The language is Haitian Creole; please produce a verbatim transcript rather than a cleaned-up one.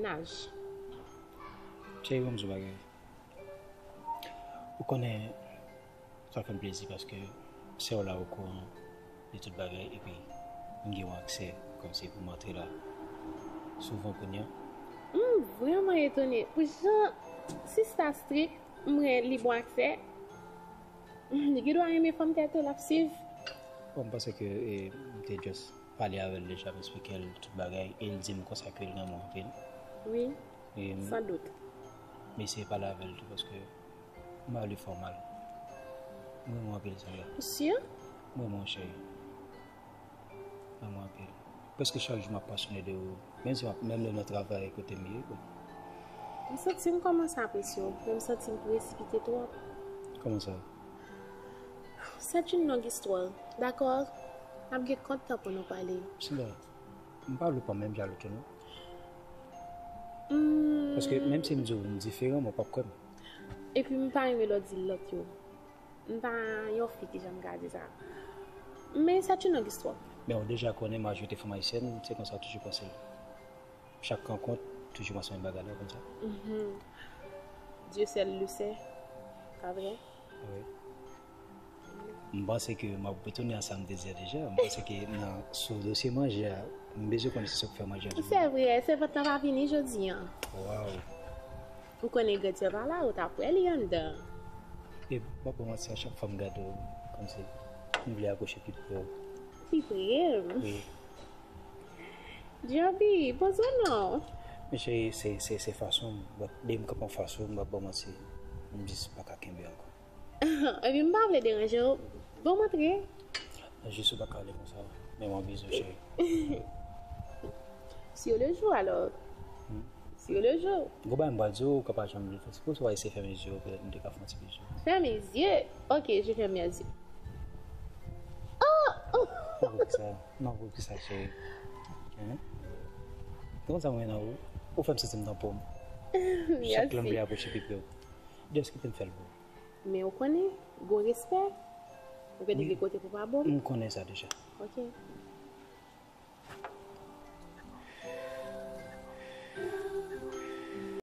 Naj. Cheri, ban m di w bagay. Ou konnen, sa fè m plezi paske sè w la okouran de tout bagay, epi m gen yon aksè kòmsi pou m antre la souvan kounye a. M vrèman etone pou jan sista strik, m wè li bon aksè. Li gen dwa renmen fanm tèt w, l ap swiv. Bon, m panse ke, e, m te just pale avè l deja, m eksplike l tout bagay, e l di m konsa ke l renmen w anpil. Wi, e, m, san dout. M eseye pale avè l tou, paske m pa vle fè w mal. M renmen w anpil, Sandra. Ou si? M renmen w, cheri. M renmen w anpil. Prèske chak jou m ap pasyone de ou. Menm si m ap, menm lè nan travay kote m ye, bon. M santi m kòmanse apresye w, men m santi m presipite twòp. Kòman sa? C'est une longue histoire, dakò? N ap gen kont tan pou nou pale. Sandra, m pa vle w pa menm jalou tou, non. Hmm. Paske menm si m di w m diferan, men w p ap kwè m. Epi m pa renmen lè w di lòt yo. M pa yon fi ki janm ka di sa. Men c'est une longue histoire. Men ou deja konnen m ajoute fanm ayisyèn, se konsa toujou pase. Chak rankont, toujou pase menm bagay la konsa. Mhm. Dieu seul le sait. Pa vre? Wi. M panse ke m ap retounen a sa m te di a deja. M panse ke nan, sou dosye manje a, m bezwen konnen se sa k fè manje a toujou. Se vre, se vant lan pa vini jodi a. Waw. Ou konnen Grandyè pa la, ou t ap wè li anndan. E m p ap ba w manti, a chak fwa m gade w, kòmsi m vle apwoche pi pre w. Pi pre m? Wi. Djòbi, poze w non. Men cheri, se, se, se fason m, but depi m kanpe anfas ou, m p ap ba w manti, m jis pa ka kenbe ankò. Epi m pa vle deranje w. Bon, m antre. Non, jis ou pa ka ale konsa. Men yon bizou, cheri. Sur le jour, alors. Hmm? Sur le jour. Gon bagay m pral di w, ou ka pa janm vle fè. Se pou sa w eseye fèmen zye w, petèt m te ka fè yon ti bizou. Ferme les yeux. Ok, je ferme mes yeux. Oh! Oh! Non, poukisa? Non, poukisa, cheri? Hein? Konn sa mwen nan ou? Ou fè m santi m nan po m. Chak lè m vle apwoche pi pre w. Just kite m fè l pou ou. Men ou konnen, gon respè. Ou gen de kote pou pa bon. M konnen sa deja. Ok.